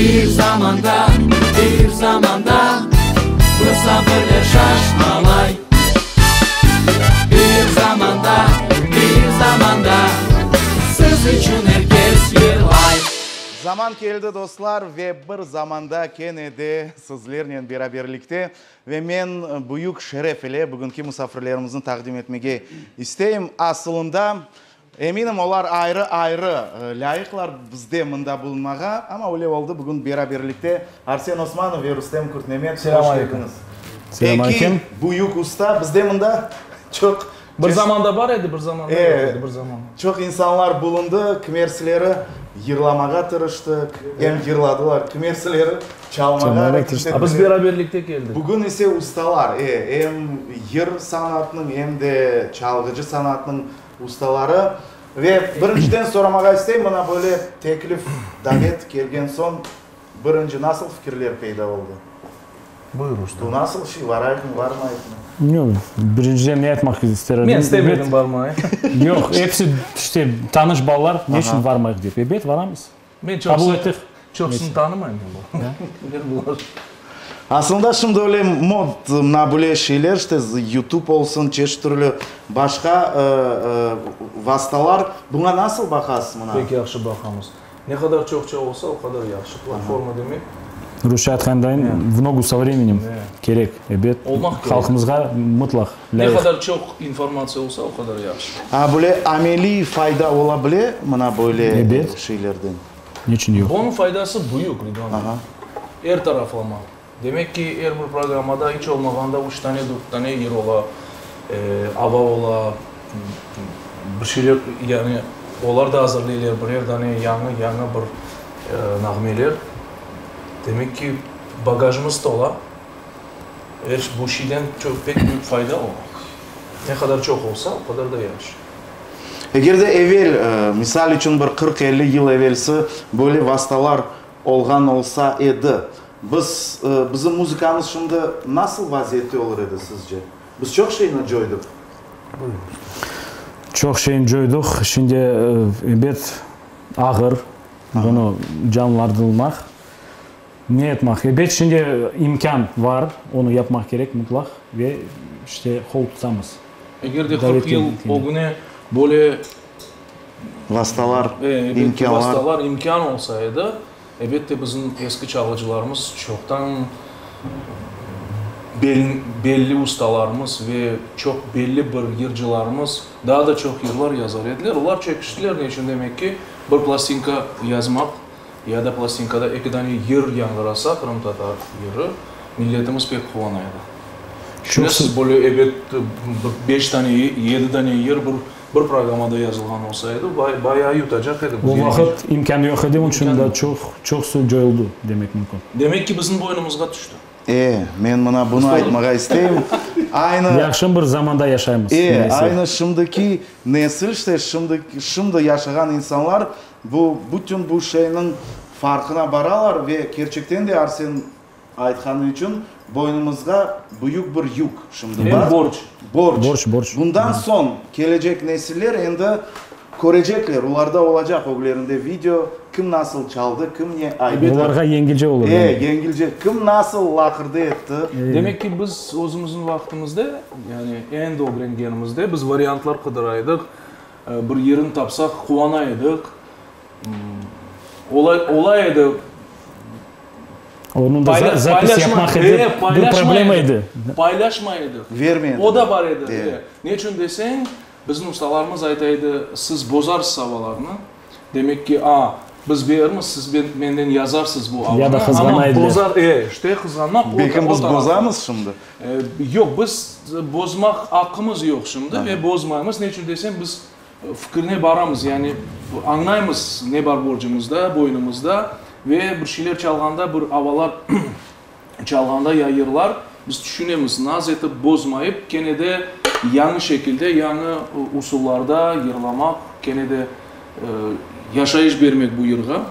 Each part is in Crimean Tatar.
Bir zamanda, bir zamanda musafirler şaşmalay. Bir zamanda, bir zamanda siz içün er kes yırlay. Zaman keldi, dostlar, ve bir zamanda kene de sizlernen beraberlikte ve men büyük şeref ile bugünki musafirlerimizni taqdim etmege isteyim. Asılında, Eminim, olar ayrı-ayrı lâyıqlar bizde mında bulunmağa, amma öyle oldı, bugün beraberlikte Arsen Osmanov ve Rustem Kurtnemet, hoş keldiñiz. Eki büyük usta bizde mında çoq. Bir zamanda bar edi, bir zamanda yoq edi, bir zaman. Çoq insanlar bulundı, kimersileri yırlamağa tırıştı, em yırladılar, kimersileri çalmağa areket ettiler. A biz beraberlikte keldik. Bugün ise ustalar, em yır sanatınıñ, em de çalğıcı sanatınıñ Ustaları, ve birinciden soramağa isteyim, mına böyle teklif, davet kelgen soñ, birinci nasıl fikirler peyda oldı? Buyur, usta. Bu nasıl şey, varayıqmı, varmayıqmı? Yoq, birinciden ne aytmaq ister edim? Men istemedim barmağa. Yoq, episi işte tanış balalar, ne içün varmayıq dep. Ebet, varamız. Men Qabul ettik. Çoqsını tanımayım men bular. Aslında şimdi öyle mod, mına böyle şeyler, işte YouTube olsun, çeşit türlü başqa vastalar, buña nasıl baqasız mına? Pek yahşı baqamız. Ne qadar çoqça olsa, o qadar yahşı. Platforma demek. Rusça aytqandayın, v nogu so vremenem kerek, ebet. Olmaq kerek. Halqımızğa mıtlaq lâyıq. Ne qadar çoq informatsiya olsa, o qadar yahşı. A böyle ameliy fayda ola bile mına böyle şeylerden? Niçün yoq? Bunıñ faydası büyük, Ridvan bey. Er taraflama. Demek ki, er bir programmada iç olmağanda üç tane, dört tane yır ola, ava ola, bir şeyler, yani olar da azırlaylar birer dane yañı, yañı bir nağmeler. Demek ki, bagajımız tola. Er bu şeyden çoq, pek büyük fayda ola. Ne qadar çoq olsa, o qadar da yahşı. Eger de evel, misal içün bir qırq-elli yıl evelsi böyle vastalar olğan olsa edi, biz, bizim muzıkamız şimdi nasıl vaziyette olur edi sizce? Biz çoq şeyni coydıq. Çoq şeyni coydıq. Şimdi, ebet, ağır bunı canlardırmaq. Ne etmaq? Ebet, şimdi imkân bar, onı yapmaq kerek mutlaq ve işte qol tutamız. Eger de 40 yıl ögüne böyle vastalar, imkânlar, vastalar, imkân olsa edi, ebette bizim eski çalğıcılarımız çoqtan belli ustalarımız ve çoq belli bir yırcılarımız daa da çoq yırlar yazar ediler. Olar çekiştiler, ne içün demek ki, bir plastinka yazmaq Ya da plastinkada eki dane yır yañğırasa, qırımtatar yırı, milletimiz pek quvana edi. Tüşünesiz, böyle ebet bir beş dane, yedi dane yır bir bir programmada yazılğan olsa edi, bayağı yutacaq edi. O vaqıt imkân yoq edi, onıñ içün da çoq çoqsu coyuldı demek mümkün. Demek ki, bizim boynumızğa tüşti. E, men mına bunı aytmağa isteyim. Aynı. Yahşı bir zamanda yaşaymız. E, aynı şimdiki nesil, işte, şimdi, şimdi yaşağan insanlar Bu, bütün bu şeyniñ farqına baralar ve kerçekten de Arsen aytqanı içün boynumızğa büyük bir yük şimdi bar. Em borc. Borc. Borc, borc. Bundan soñ kelecek nesiller endi körecekler, olarda olacaq öglerinde video, kim nasıl çaldı, kim ne ayttı. Olarğa yengilce olur. E, yengilce. Kim nasıl laqırdı etti. Demek ki, biz özümüzniñ vaqtımızda, yani endi ögrengenimizde biz variantlar qıdıra edik. Bir yerini tapsaq, quvana edik. Olay, olay edi. Onıñ da zapis yapmaq edi, bir problema edi. Paylaşmay edik. Vermey edik. O da bar edi. Ne içün deseñ, bizim ustalarımız ayta edi, siz bozarsız avalarnı. Demek ki, a, biz berermiz, siz menden yazarsız bu avanı. Ya da qızğana ediler. Amma bozar, e, işte, qızğanmaq o tarafı. Belki biz bozamız şimdi? Yoq, biz bozmaq aqqımız yoq şimdi ve bozmaymız. Ne içün desem, biz fikirine baramız, yani añlaymız ne bar borcumızda, boynumızda ve bir şeyler çalğanda, bir avalar çalğanda ya yırlar, biz tüşünemiz, naz etip bozmayıp, kene de yañı şekilde, yañı usullarda yırlamaq, kene de yaşayış bermek bu yırğa.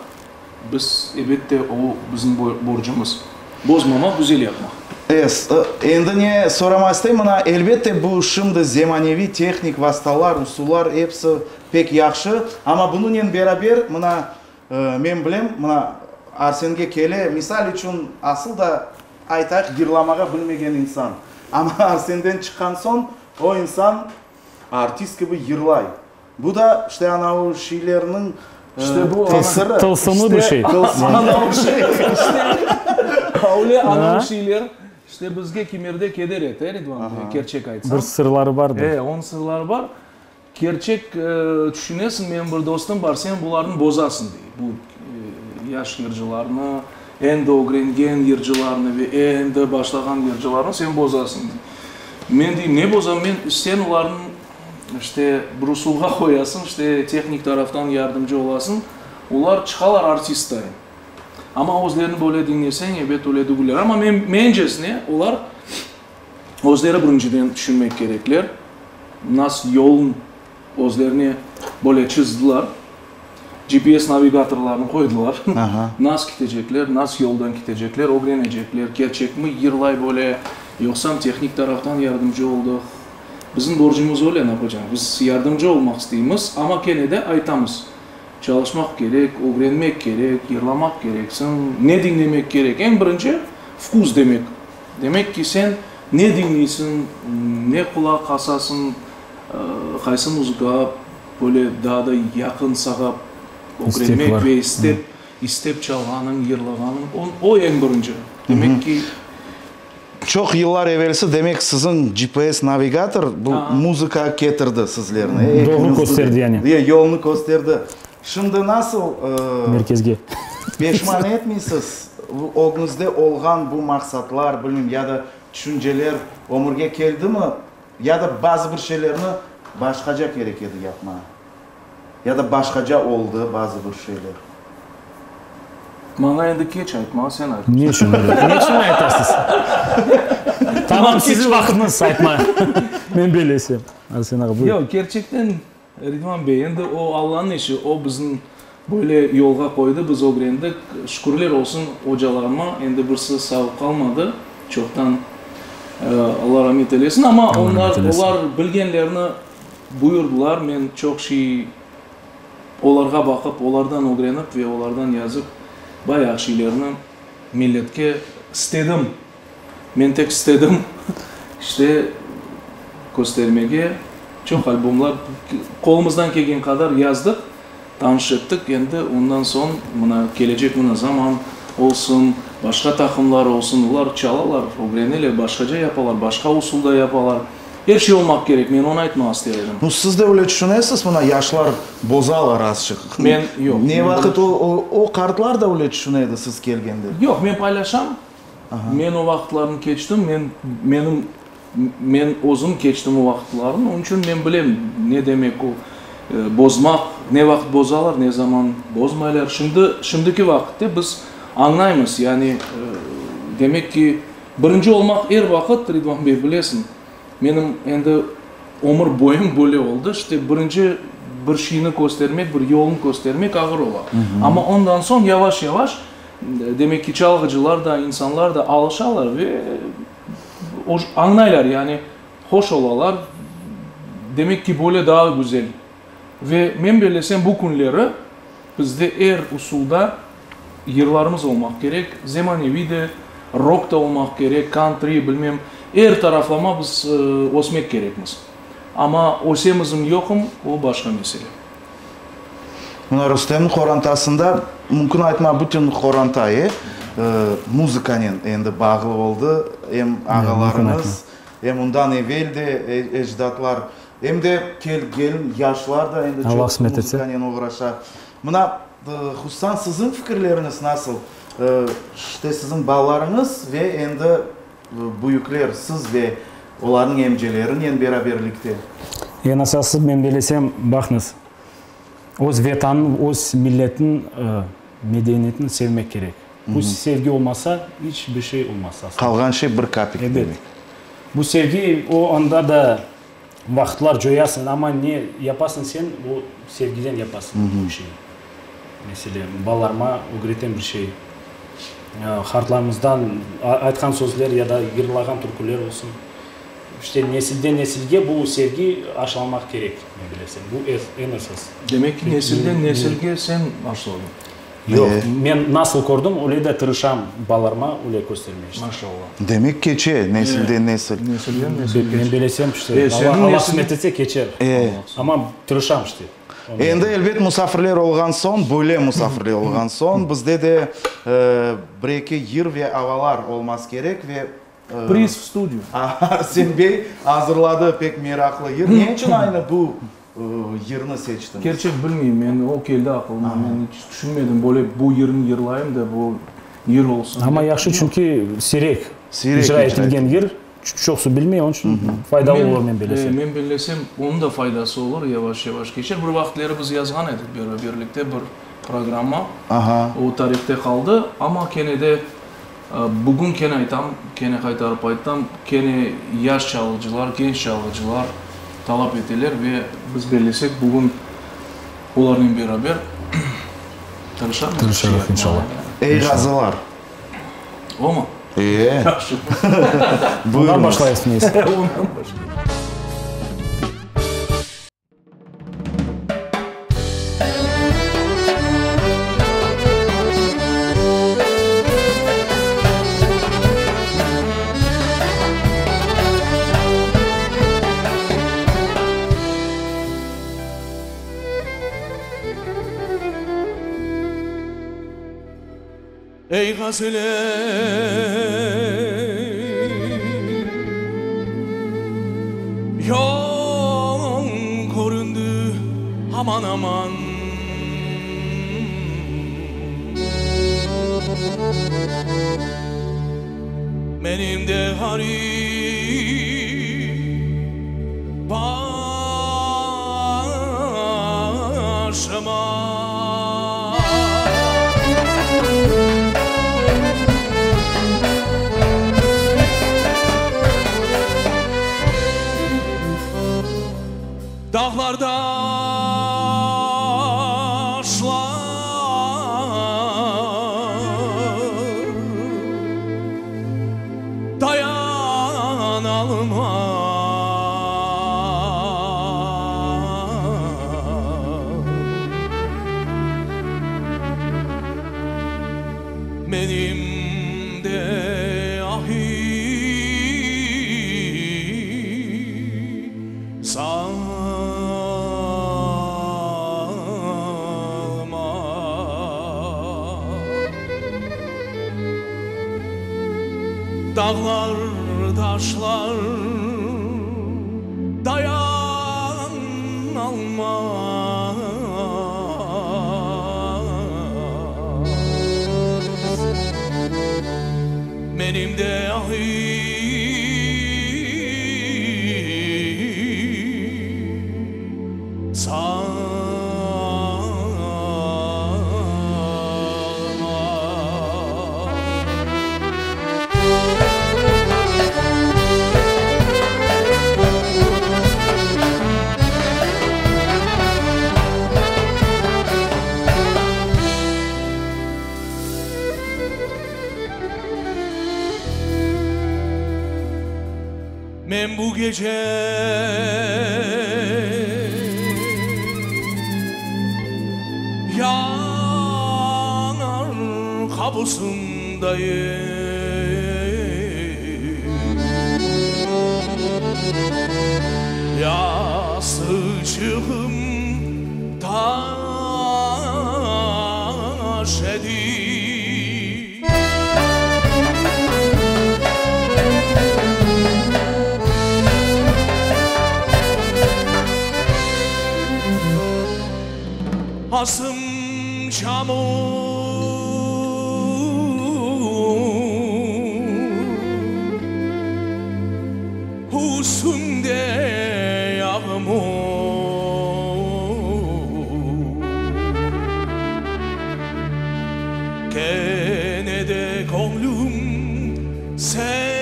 Biz, elbette, o bizim borcumız. Bozmamaq, güzel yapmaq. Es. Endi ne sorama isteyim, mına, elbette, bu şimdi zemaneviy tehnik vastalar, usullar episi pek yahşı, amma bunıñnen beraber, mına, men bilem, mına, Arsenge kele, misal içün, asıl da, aytayıq, yırlamağa bilmegen insan. Amma Arsenden çıqqan soñ, o insan artist kibi yırlay. Bu da, işte, anavı şeylerniñ tesiri. Tılsımlı bir şey. Anavı şey. İşte, öyle anavı şeyler, işte, bizge kimerde keder ete, Ridvan bey, kerçek aytsam. Bir sırları bardır. E, onıñ sırları bar. Kerçek, tüşünesiñ, menim bir dostum bar, sen bularnı bozasıñ, dey. Bu yaş yırcılarnı, endi ögrengen yırcılarnı ve endi başlağan yırcılarnı sen bozasıñ, dey. Men deyim, ne bozam, men, sen olarnı, işte, bir usulğa qoyasıñ, işte, tehnik taraftan yardımcı olasıñ, olar çıqalar artist dayın. Amma özlerini böyle diñleseñ, ebet, öyle degiller. Amma men, mencesine, olar Özleri birinciden tüşünmek kerekler, nas yolun özlerine böyle çizdilar, GPS navigatorlarını qoydılar, nas kitecekler, nas yoldan kitecekler, ögrenecekler, kerçekmi yırlay böyle, yoqsam tehnik taraftan yardımcı oldıq. Bizim borcumız öyle, napacaq, biz yardımcı olmaq isteymiz, amma kene de aytamız, çalışmaq kerek, ögrenmek kerek, yırlamaq kereksiñ, ne diñlemek kerek, eñ birinci vkus demek. Demek ki, sen ne diñleysiñ, ne qulaq asasıñ, qaysı muzıkağa böyle daa da yaqın sağa ögrenmek ve istep, istep çalğanıñ, yırlağanıñ, o eñ birinci. Demek ki. Çoq yıllar evelsi, demek, siziñ GPS navigator bu muzıka ketirdi sizlerni. Doğru kösterdi yani. Yolnı kösterdi. Şimdi nasıl Merkezge. Peşman etmeysiz? Ögüñizde olğan bu maqsatlar, bilmeyim, ya da tüşünceler ömürge keldimi? Ya da bazı bir şeylerni başqaca kerek edi yapmağa? Ya da başqaca oldı bazı bir şeyler? Maña endi keç aytmağa, sen ayt. Ne içün öyle? Ne içün aytasız? Tamam, siziñ vaqıtñız aytmağa. Men belesem. Arsen ağa, buyur. Yoq, kerçekten, Ridvan bey, endi o Allanıñ işi, o bizni böyle yolğa qoydı, biz ögrendik. Şükürler olsun ocalarıma, endi birisi sağ qalmadı, çoqtan, Alla ramet eylesin, amma onlar, olar bilgenlerini buyurdılar, men çoq şey olarğa baqıp, olardan ögrenip ve olardan yazıp bayağı şeylerni milletke istedim. Men tek istedim, işte, köstermege. Çoq albomlar, qolumızdan kelgen qadar yazdıq, tanış ettik. Endi ondan soñ, mına, kelecek mına zaman olsun, başqa taqımlar olsun, olar çalalar, ögreneler, başqaca yapalar, başqa usulda yapalar. Er şey olmaq kerek, men onı aytmağa ister edim. Nu, siz de öyle tüşünesiz, mına, yaşlar bozalar azçıq. Men, yoq. Ne vaqıt o, o qartlar da öyle tüşüne edi siz kelgende? Yoq, men paylaşam. Men o vaqıtlarnı keçtim, men, menim, men özüm keçtim o vaqıtlarnı, onıñ içün men bilem, ne demek o bozmaq, ne vaqıt bozalar, ne zaman bozmaylar. Şimdi, şimdiki vaqıtte biz añlaymız, yani, demek ki, birinci olmaq er vaqıt, Ridvan bey, bilesiñ, menim endi ömür boyum böyle oldı, işte, birinci bir şeyni köstermek, bir yolnı köstermek ağır ola. Amma ondan soñ yavaş-yavaş Demek ki, çalğıcılar da, insanlar da alışalar ve añlaylar, yani hoş olalar, demek ki, böyle daa güzel. Ve men bellesem, bu künleri bizde er usulda yırlarımız olmaq kerek, zemaneviy de, rok da olmaq kerek, kantri, bilmem, er taraflama biz ösmek kerekmiz. Amma ösemizmi, yoqmı, o başqa mesele. Mına Rustemniñ qorantasında, mümkün aytma, bütün qoranta, e, muzıkanen endi bağlı oldı, em ağalarıñız, em ondan evel de ecdatlar, em de kelgen yaşlar da endi çoqusı muzıkanen oğraşa. Mına, hususan siziñ fikirleriñiz nasıl? İşte siziñ balalarıñız ve endi büyükler, siz ve olarnıñ emcelerinen beraberlikte. Eñ esası, men belesem, baqıñız, öz Vetanıñ, öz milletiniñ medeniyetini sevmek kerek. Bu sevgi olmasa, iç bir şey olmaz aslında. Qalğan şey bir kapik demek. Ebet. Bu sevgi, o anda da vaqıtlar coyasıñ, amma ne yapasıñ sen, o sevgiden yapasıñ bu şeyni. Meselâ, balalarıma ögretem bir şey, qartlarımızdan aytqan sözler ya da yırlağan türküler olsun. İşte, nesilden nesilge bu sevgi aşılamaq kerek, men bilesem. Bu eñ esas. Demek ki, nesilden nesilge sen aşıladıñ. Yoq. Men nasıl kördim, öyle de tırışam balalarıma öyle köstermege işte. Maşallah. Demek keçe nesilden nesil. Nesilden nesil keçe. Men belesem işte, Allah qısmet etse keçer. Amma tırışam işte. Endi elbet musafirler olğan soñ, böyle musafirler olğan soñ, bizde de bir-eki yır ve avalar olması kerek ve Priz v studiyu. Arsen bey azırladı pek meraqlı yır. Ne içün aynı bu yırnı seçtiñiz? Kerçek bilmeyim, men o keldi aqılıma, men iç tüşünmedim böyle bu yırnı yırlayım da bu yır olsun. Amma yahşı, çünki siyrek icra etilgen yır, çoqusı bilmey, onıñ içün faydalı olur, men bellesem. Men bellesem, onıñ da faydası olur, yavaş-yavaş keçer. Bir vaqıtleri biz yazğan edik beraberlikte bir programma, o tarihte qaldı, amma kene de Bugün kene aytam, kene qaytarıp aytam, kene yaş çalğıcılar, genç çalğıcılar talap eteler ve biz bellesek, bugün olarnen beraber tırışamız bir şey Tırışarıq, inşallah. Ey ğazılar! Omı? E. Yahşı. Ondan başlayız, neyse. Ondan başlayız. Ey ğaziler, yol köründi aman-aman. Menim de ğarip başıma. Dağlar, taşlar dayanalmaz. Menim de ahi salma. Dağlar, taşlar dayanalmaz. Menim de ahi salma. Men bu gece yanar qabusındayım. Yastıçığım taş edi. Asım çamur Üstümde yağmur. Kene de köñlüm sende.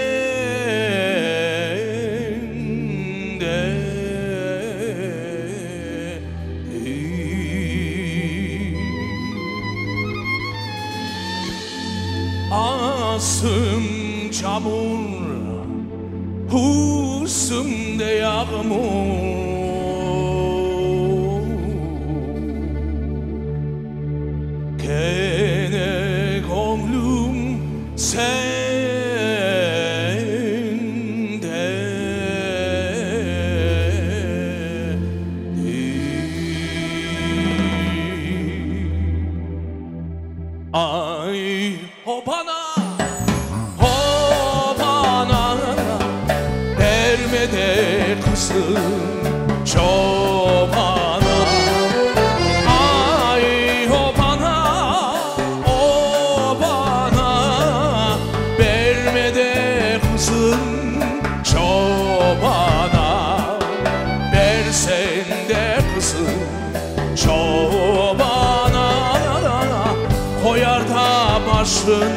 Asım çamur, üstümde yağmur. sendedir. Ay, hopana, hopana, berme de qızın çobana. Ay, hopana, hopana, berme de qızın çobana. Bersen de qızın Çobana qoyar da başın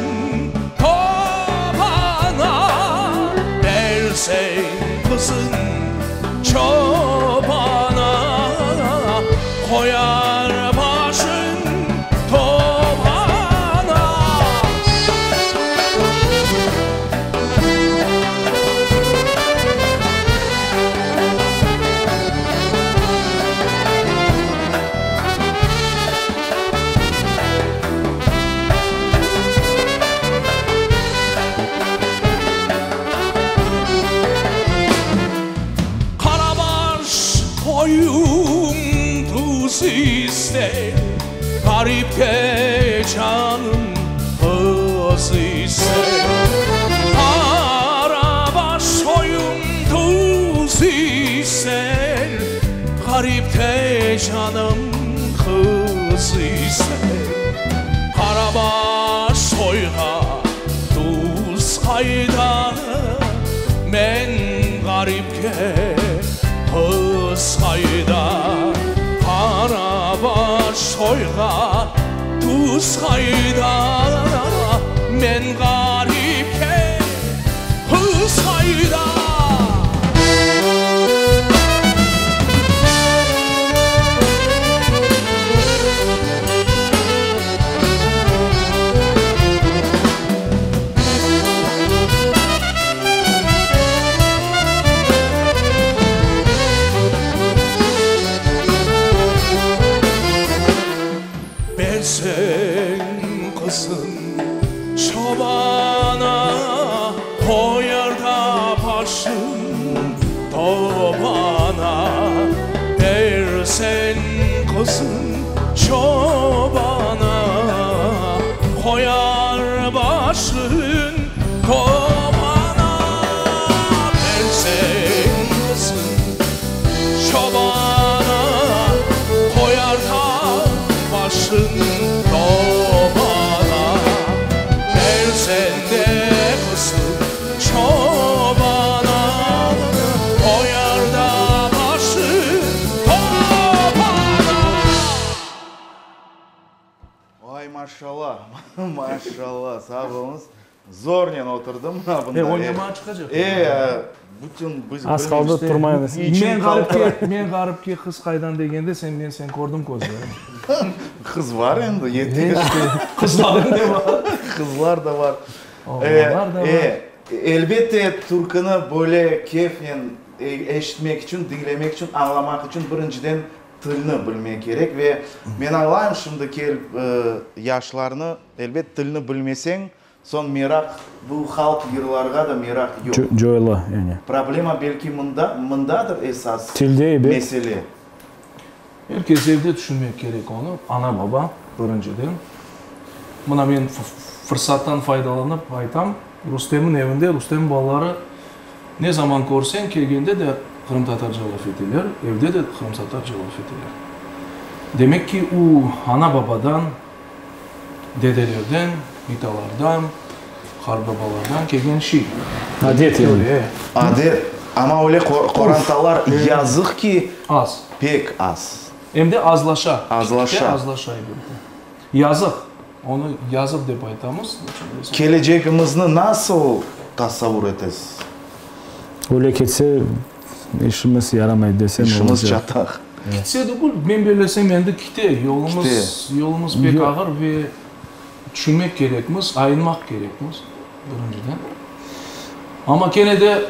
tobana, Berseñ qızın çobana, qoyar başın tobana. Qarabaş qoyum tuz ister, Ğaripke canım qız ister. Qarabaş qoyum tuz ister, Ğaripte canım qız ister. Qarabaş qoyğa tuz qayda, Men ğaripke qız qayda? Qarabaş qoyğa tuz qayda, Men ğaripke qız qayda? Berseñ qızın çobana, Qoyar da başın tobana. Berseñ qızın çobana, Qoyar başın tobana. Berseñ qızın çobana, Qoyar da başın tobana. Berseñ de qızın çobana, Qoyar da başın tobana. Ay, maşallah, maşallah, sağ oluñız. Zornen oturdım mına bunda. E, oynamağa çıqacaq. E, bütün biz Az qaldı, turmaymız. Men ğaripke, men ğaripke qız qaydan degende, sen, men seni kördim közlerim. Qız bar endi, yeter. Qızlarıñ da bar. Qızlar da bar. Oğlanlar da bar. E, elbette, türküni böyle keyfnen eşitmek içün, diñlemek içün, añlamaq içün, birinciden, tilni bilmek kerek. Ve men añlayım, şimdiki yaşlarnı, elbet, tilni bilmeseñ, Soñ meraq, bu halq yırlarğa da meraq yoq. Coyula, yani. Problema belki mında, mındadır esas Tilde, ebet. mesele. Er kes evde tüşünmek kerek onı, ana-baba, birinciden. Mına men fırsattan faydalanıp aytam, Rustemniñ evinde, Rustemniñ balaları ne zaman körseñ, kelgende de qırımtatarca laf eteler, evde de qırımtatarca laf eteler. Demek ki, u ana-babadan Dedelerden, bitalardan, qartbabalardan kelgen şey. Adet yani. Adet. Amma öyle qorantalar yazıq ki, Az. pek az. Em de azlaşa. Azlaşa. Gittikçe azlaşa elbette. Yazıq. Onı yazıq dep aytamız. Kelecegimizni nasıl tasavur etesiz? Öyle ketse, işimiz yaramay desem olacaq. İşimiz çataq. Kitse tügül, men bellesem endi kite, yolumız, yolumız pek ağır ve tüşünmek kerekmiz, ayınmaq kerekmiz, birinciden. Amma kene de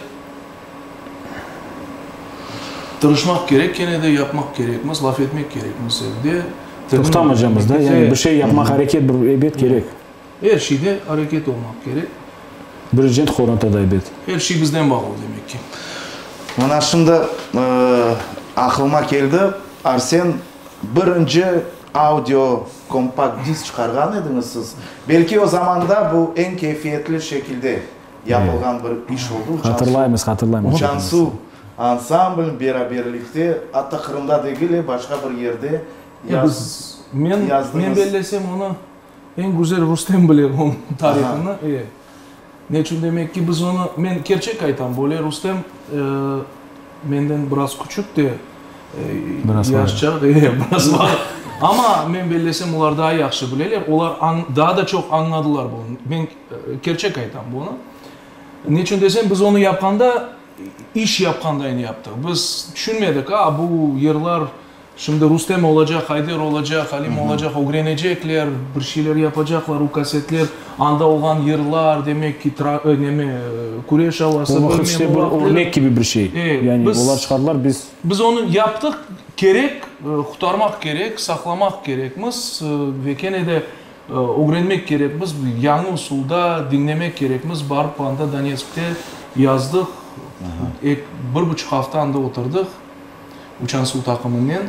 tırışmaq kerek, kene de yapmaq kerekmiz, laf etmek kerekmiz evde. Toqtamaycamız da, yani bir şey yapmaq, areket bir ebet kerek. Er şeyde areket olmaq kerek. Birinciden qorantada ebet. Er şey bizden bağlı demek ki. Mına şimdi aqlıma keldi, Arsen, birinci audio kompakt disk çıqarğan ediñiz siz. Belki o zamanda bu eñ keyfiyetli şekilde yapılğan bir iş oldı. Uçan Hatırlaymız, hatırlaymız. Uçan-Suv ansambl beraberlikte, atta Qırımda degil, e, başqa bir yerde Biz, men, yazdıñız. men bellesem onı eñ güzel Rustem bilir onıñ tarihını. E. Neçün demek ki, biz onı, men kerçek aytam, böyle Rustem menden biraz küçük de, Biraz var. yaşça, e, biraz var. Amma men bellesem olar daa yahşı bileler, olar daa da çoq añladılar bunı. Men kerçek aytam bunı. Neçün desem, biz onı yapqanda, iş yapqandayın yaptıq. Biz tüşünmedik, a, bu yırlar şimdi Rustem olacaq, Ayder olacaq, Alim olacaq, ögrenecekler, bir şeyler yapacaqlar, o kasetler, anda olğan yırlar, demek ki, neme, küreş avası, O vaqıt işte bilmem, bir o vaqıtları örnek kibi bir şey. Yani biz olar çıqardılar, biz. Biz onı yaptıq, kerek, qurtarmaq kerek, saqlamaq kerekmiz ve kene de ögrenmek kerekmiz, yañı usulda diñlemek kerekmiz. Barıp anda Donetskte yazdıq, bir buçuq afta anda oturdıq Uçan-Suv taqımınen.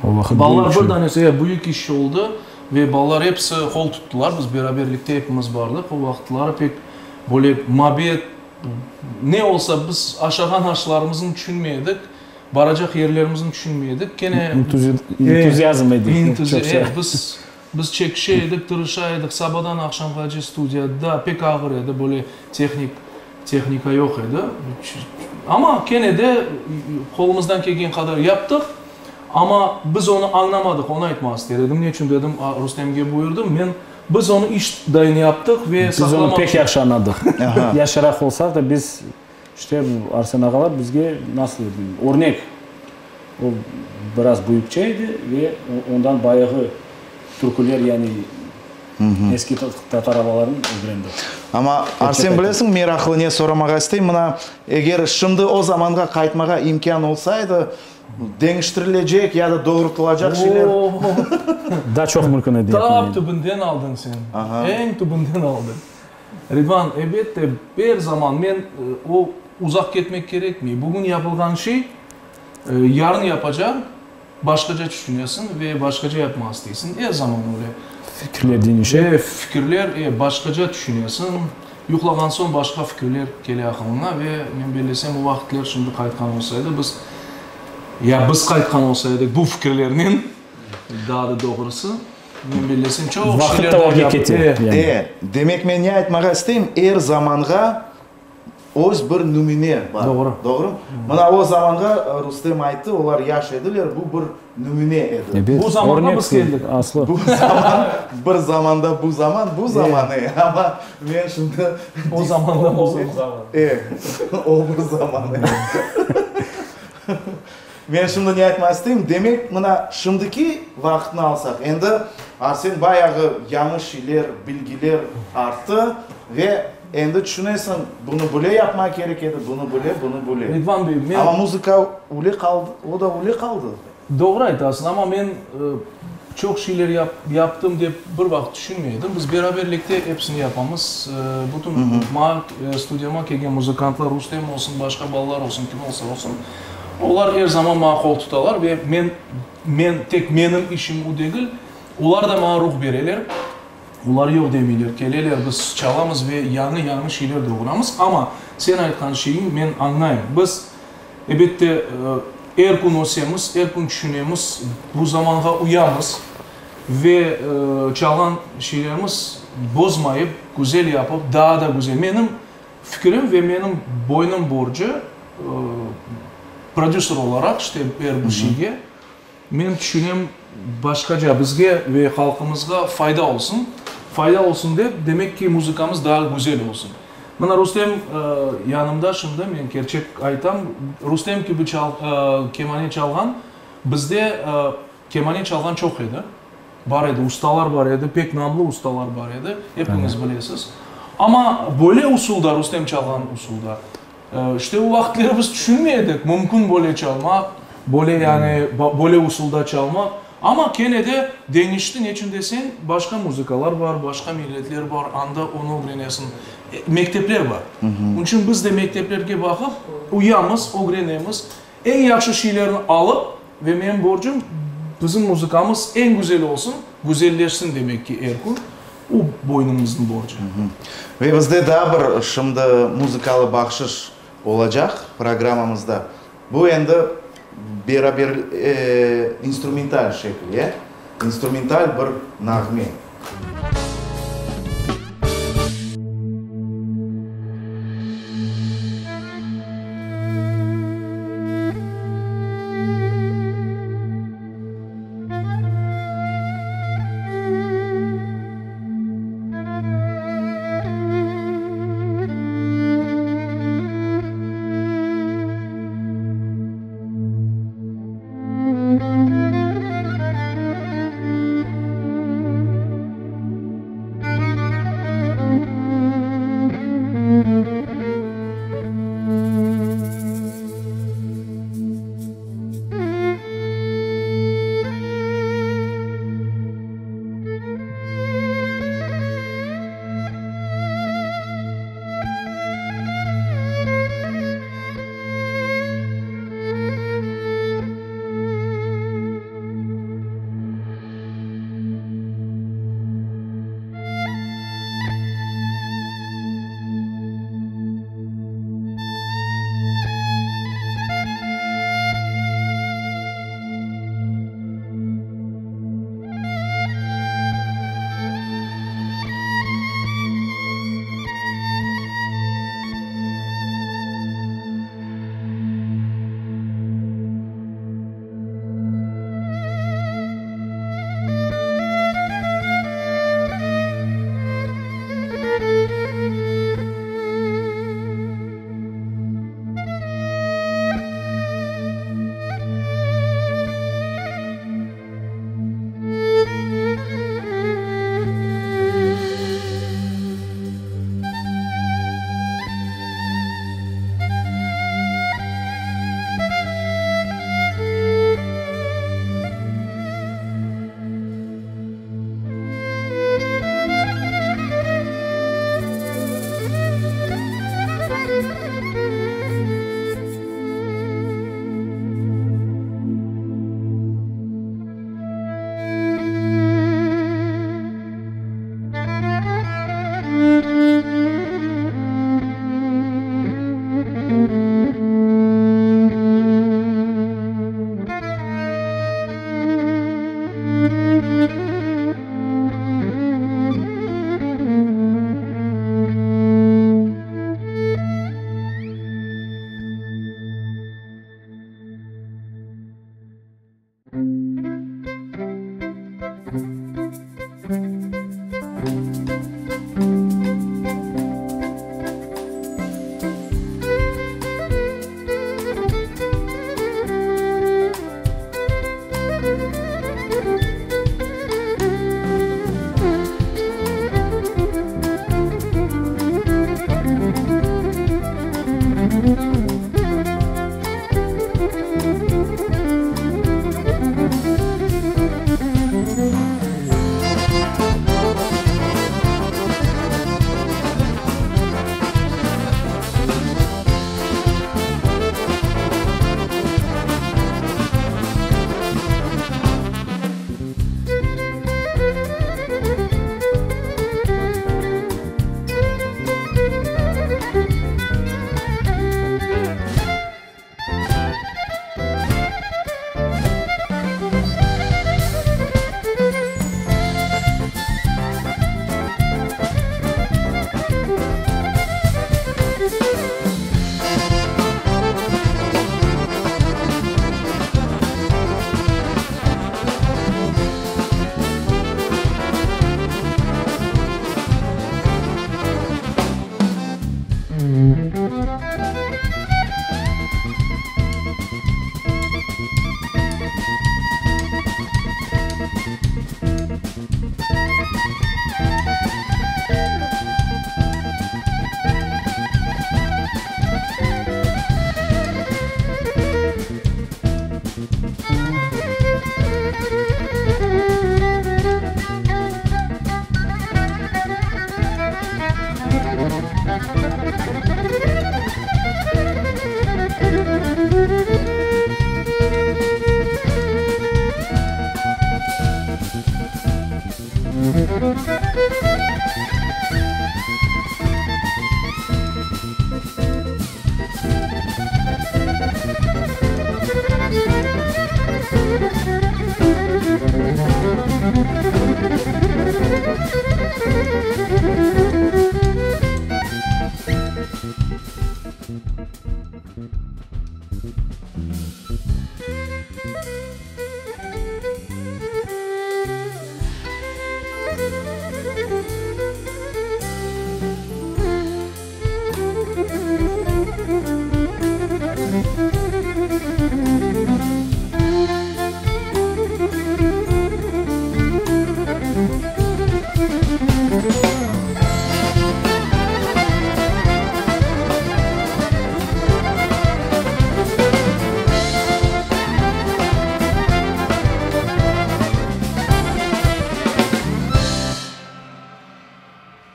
O vaqıt Balalar büyük bir danesi, e, büyük iş oldı ve balalar episi qol tuttılar. Biz beraberlikte epimiz bardıq. O vaqıtları pek böyle mabet, ne olsa biz aşağan aşlarımıznı tüşünmey edik, baracaq yerlerimizni tüşünmey edik. Kene Entuziazm edi. E, biz, biz çekişe edik, tırışa edik, sabadan aqşamğace studiyada, pek ağır edi, böyle tehnik, tehnika yoq edi. Amma kene de qolumızdan kelgen qadar yaptıq, amma biz onı añlamadıq, onı aytmaq ister edim. Neçün dedim, Rustemge buyurdım, men, biz onı iş dayın yaptıq ve Biz onı saqlamaq pek yahşı añladıq. Yaşaraq olsaq da, biz, işte, Arsen ağalar bizge, nasıl dedim, örnek. O biraz büyükçe edi ve ondan bayağı türküler, yani eski tatar avalarını ögrendik. Amma, Arsen, bilesiñ, meraqlı ne soramağa isteyim, mına, eger şimdi o zamanğa qaytmağa imkân olsaydı, deñiştirilecek ya da doğrultılacaq şeyler. Daa çoq mümkün edi yapmağa. Tap tübünden aldıñ sen. Eñ tübünden aldıñ. Ridvan, elbette, er zaman men, o, uzaq ketmek kerekmey. Bugün yapılğan şey, yarın yapacaq, başqaca tüşünesiñ ve başqaca yapmaq isteysiñ. Er zaman öyle. Fikirler deñişe. E, fikirler, e, başqaca tüşünesiñ. Yuqlağan soñ başqa fikirler kele aqılıña ve men bellesem, o vaqıtler şimdi qaytqan olsaydı, biz, ya biz qaytqan olsa edik bu fikirlernen, daa da doğrusı, men bellesem, çoq Vaqıt şeyler da daa orğa yap, kete, e. yani. E, demek men ne aytmağa isteyim, er zamanğa Öz bir nümüne bar. Doğru. Doğru? Mına o zamanğa Rustem ayttı, olar yaş ediler, bu bir nümüne edi. Ebet, Bu zamanğa örnek biz keldik. aslı. Bu zaman, bir zamanda bu zaman, bu zaman, e, amma men şimdi. O zamanda bu zaman. E, o bir zaman, e. Men şimdi ne aytmaq isteyim, demek, mına şimdiki vaqıtnı alsaq, endi Arsen bayağı yañı şeyler, bilgiler arttı ve endi tüşünesiñ, bunı böyle yapmaq kerek edi, bunı böyle, bunı böyle. Ridvan bey, men. Amma muzıka öyle qaldı, o da öyle qaldı. Doğru aytasıñ, amma men çoq şeyler yaptım dep bir vaqıt tüşünmey edim. Biz beraberlikte episini yapamız. Bütün maña, studiyama kelgen muzıkantlar, Rustem olsun, başqa balalar olsun, kim olsa olsun, olar er zaman maña qol tutalar ve men, men, tek menim işim bu degil, olar da maña ruh bereler. Olar yoq demeyler, keleler, biz çalamız ve yañı-yañı şeyler doğuramız. Amma sen aytqan şeyiñ men añlayım. Biz, Ebette, er kün ösemiz, er kün tüşünemiz, bu zamanğa uyamız ve çalğan şeylerimiz bozmayıp, güzel yapıp, daa da güzel. Menim fikirim ve menim boynum borcu, prodüser olaraq, işte, er bir şeyge, Men tüşünem, başqaca bizge ve halqımızğa fayda olsun. Fayda olsun dep, demek ki, muzıkamız daa güzel olsun. Mına Rustem yanımda şimdi, men kerçek aytam, Rustem kibi kemane çalğan, bizde kemane çalğan çoq edi. Bar edi, ustalar bar edi, pek namlı ustalar bar edi, epiñiz bilesiz. Amma böyle usulda, Rustem çalğan usulda, İşte o vaqıtları biz tüşünmey edik, mümkün böyle çalmaq, böyle yani, böyle usulda çalmaq. Amma kene de deñişti, neçün deseñ, başqa muzıkalar bar, başqa milletler bar, anda onı ögrenesiñ. Mektepler bar. Onıñ içün biz de mekteplerge baqıp, uyamız, ögrenemiz. Eñ yahşı şeylerni alıp, ve menim borcum, bizim muzıkamız eñ güzel olsun, güzelleşsin demek ki er kün, o boynumıznıñ borcu. Ve bizde daa bir şimdi muzıkalı bahşış olacaq programmamızda. Bu endi beraber instrumental şekil, ya? İnstrumental bir nağme.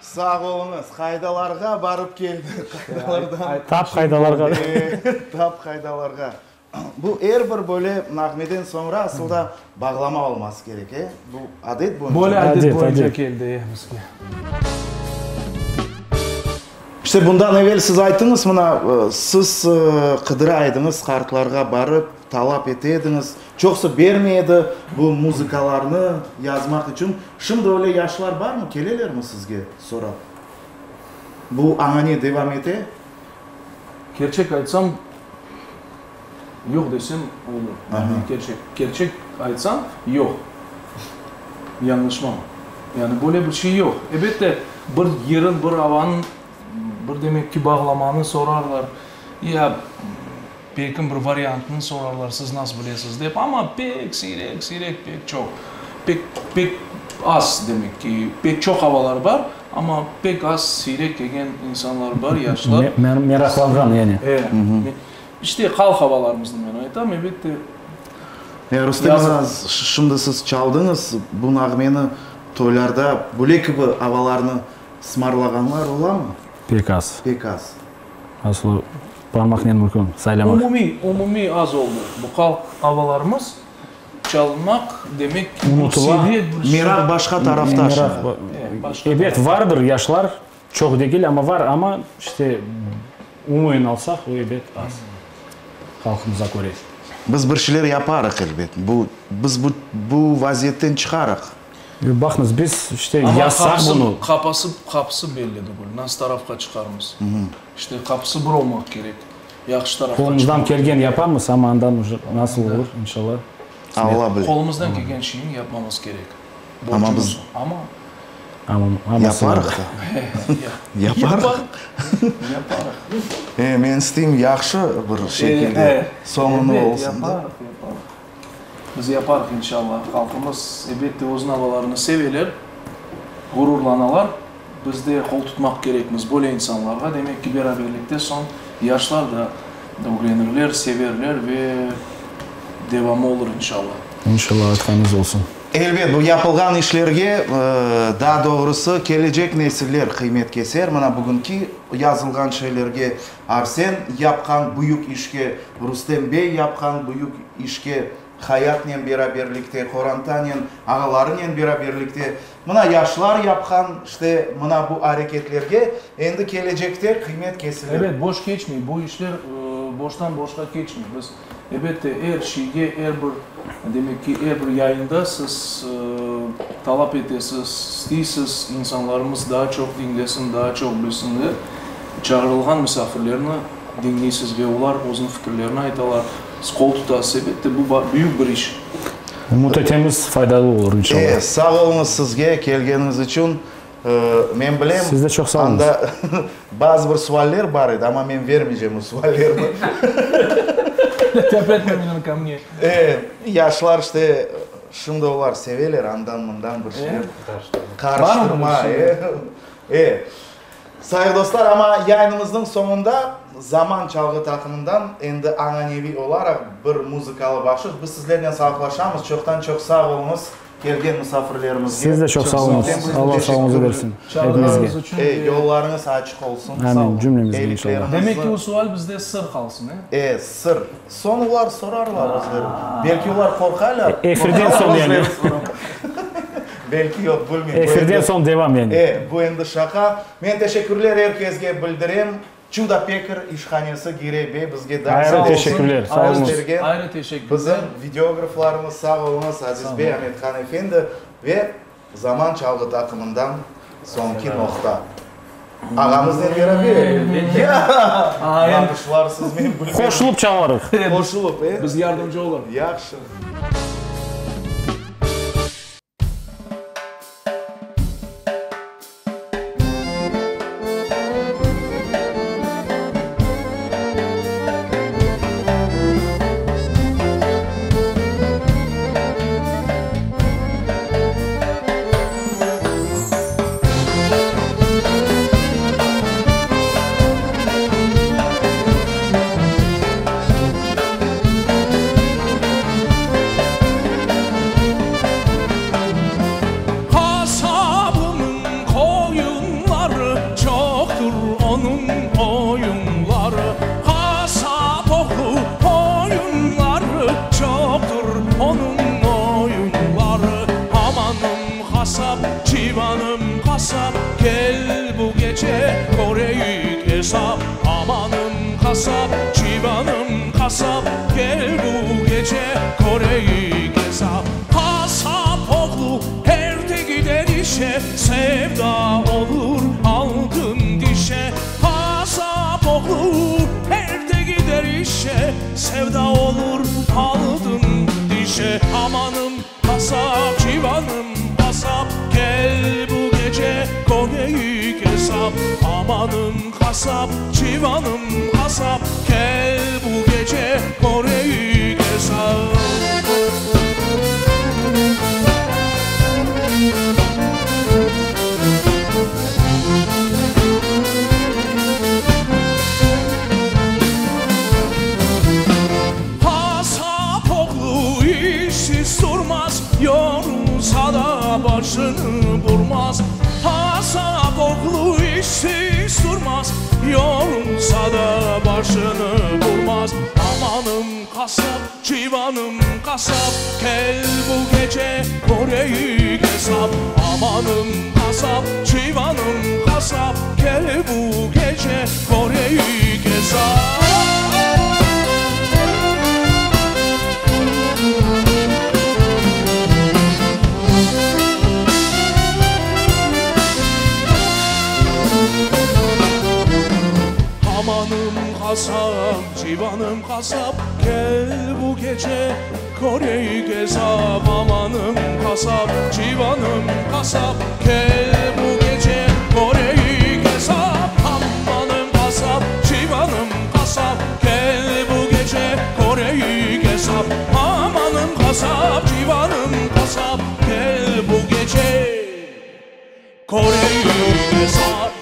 Sağ oluñız. Qaydalarğa barıp keldik, qaydalardan. Tap qaydalarğa. Tap qaydalarğa. Bu er bir böyle nağmeden soñra asılda bağlama olması kerek, e? Bu adet boyunca. Böyle adet boyunca keldi, e, bizge. İşte bundan evel siz ayttıñız, mına, siz qıdıra ediñiz, qartlarğa barıp, talap ete ediñiz. Çoqusı bermey edi bu muzıkalarnı yazmaq içün. Şimdi öyle yaşlar barmı, kelelermi sizge sorap? Bu añane devam ete? Kerçek aytsam, yoq desem olur. Yani kerçek, kerçek aytsam, yoq. Yañlışmam. Yani böyle bir şey yoq. Elbette, bir yırın, bir avanıñ, bir demek ki, bağlamanı sorarlar, ya belkim bir variantını sorarlar, siz nasıl bilesiz dep, amma pek siyrek, siyrek, pek çoq, pek, pek az demek ki, pek çoq avalar bar, Amma pek az siyrek kelgen insanlar bar, yaşlar. Meraqlanğan, yani. E, işte halq avalarımıznı men aytam, elbette. Ya, Rustem ağa, şimdi siz çaldıñız bu nağmeni, toylarda böyle kibi avalarnı sımarlağanlar olamı? Pek az. Pek az. Aslı parmaqnen mümkün saylamaq. Umumiy, umumiy az oldı bu halq avalarımız. Çalınmaq, demek ki, bu seviye bir şey. Meraq başqa tarafta şimdi. Ebet, vardır yaşlar, çoq degil, amma var, amma işte umumen alsaq, o ebet az, halqımıza köre. Biz bir şeyler yaparıq, elbet, bu, biz bu, bu vaziyetten çıqarıq. Baqıñız, biz işte yazsaq bunı. Amma qapısı, qapısı belli degil, nasıl tarafqa çıqarmız? İşte qapısı bir olmaq kerek. Yahşı tarafqa çıqmaq. Qolumızdan kelgen yapamız, amma andan uje nasıl olur, inşallah. Alla bile. Qolumızdan kelgen şeyni yapmamız kerek. Amma biz Amma. Yaparıq da. Yaparıq. Yaparıq. E, men isteyim yahşı bir şekilde soñunı olsun da. Yaparıq, yaparıq. Biz yaparıq, inşallah. Halqımız, elbette, özüniñ avalarını seveler, ğururlanalar. Biz de qol tutmaq kerekmiz böyle insanlarğa. Demek ki, beraberlikte soñ yaşlar da ögrenirler, severler ve devamı olur, inşallah. İnşallah, aytqanıñız olsun. Elbet, bu yapılğan işlerge, daa doğrusı, kelecek nesiller qıymet keser. Mına bugünki yazılğan şeylerge, Arsen yapqan büyük işke, Rustem bey yapqan büyük işke, Hayatnen beraberlikte, qorantanen, ağalarınen beraberlikte, mına yaşlar yapqan, işte, mına bu areketlerge endi kelecekte qıymet kesilir. Ebet, boş keçmey, bu işler boştan-boşqa keçmey. Biz, ebette, er şeyge, er bir, demek ki, er bir yayında siz talap etesiz, isteysiz, insanlarımız daa çoq diñlesin, daa çoq bilsinler, çağırılğan misafirlerni diñleysiz ve olar özüniñ fikirlerini aytalar. Siz qol tutasız, elbette, bu büyük bir iş. Ümüt etemiz, faydalı olur, inşallah. E, sağ oluñız sizge kelgeniñiz içün. Men bilem, Siz de çoq sağ oluñız. anda bazı bir sualler bar edi, amma men vermeycem o suallerni. Опять ко мне. E, yaşlar işte, şimdi olar seveler andan-mından bir şeyler qarıştırma. E, e. Sayıq dostlar, amma yayınımıznıñ soñunda Zaman çalğı taqımından endi añaneviy olaraq bir muzıkalı bahşış. Biz sizlernen sağlıqlaşamız. Çoqtan-çoq sağ oluñız. Kelgen musafirlerimizge. Siz de çoq sağ oluñız. Alla sağlığıñızı bersin epimizge. E, yollarıñız açıq olsun. Amin, cümlemizge inşallah. Demek ki, o sual bizde sır qalsın, e? E, sır. Soñ olar sorarlar özleri. Belki olar qorqaylar. Efirden soñ yani. Belki yoq, bilmeyim. Efirden soñ devam yani. E, bu endi şaqa. Men teşekkürler er kesge bildirem. Çuda Peker işhanesi Girey bey bizge daim Ayrı teşekkürler, sağ oluñız. Ayrı teşekkürler. Bizim videograflarımız sağ oluñız, Aziz bey, Amethan efendi ve Zaman çalğı taqımından soñki noqta. Ağamıznen beraber. Ya! Alqışlarsız men bilmem. Qoşulıp çalarıq. Qoşulıp, e? Biz yardımcı olurmız. Yahşı. Qasabımıñ qoyunları çoqtur onıñ oyunları. Qasap oğlu qoyunları çoqtur onıñ oyunları. Amanım qasap, civanım qasap, kel bu gece köreyik esap. Amanım qasap, civanım qasap, kel bu gece köreyik esap. Qasap oğlu erte gider işe, sevda olur altın dişe. Qasap oğlu erte gider işe, sevda olur altın dişe. Amanım qasap, civanım qasap, kel bu gece köreyik esap. Amanım qasap, civanım qasap, kel bu gece köreyik esap. Qasap oğlu işsiz turmaz, Yorulsa da başını burmaz. Qasap oğlu işsiz turmaz, Yorulsa da başını burmaz. Amanım qasap, civanım qasap, Kel bu gece köreyik esap. Amanım qasap, civanım qasap, Kel bu gece köreyik esap. Amanım qasap, civanım qasap, Kel bu gece köreyik esap. Amanım qasap, civanım qasap, Kel bu gece köreyik esap. Amanım qasap, civanım qasap, Kel bu gece köreyik esap. Amanım qasap, civanım qasap, Kel bu gece köreyik esap.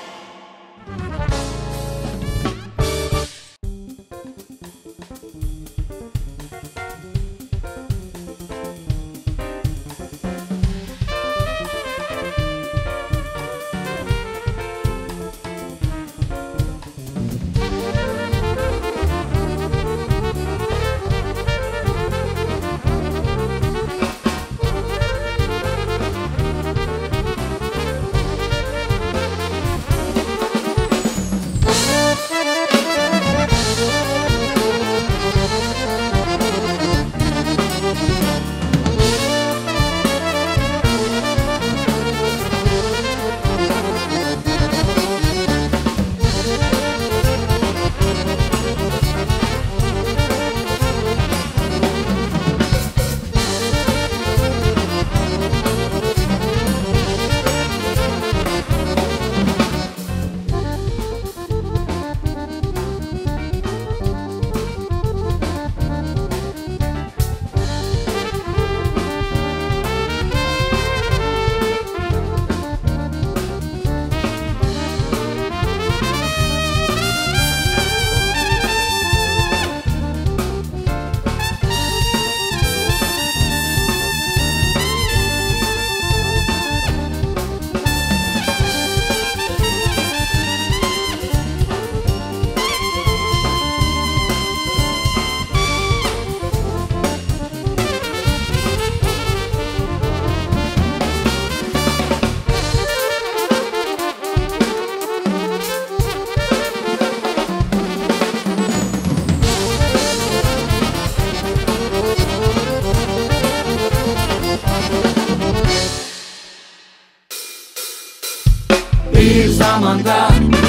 zamanda,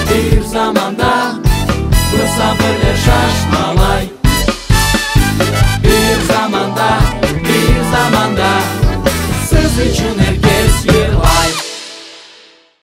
bir zamanda.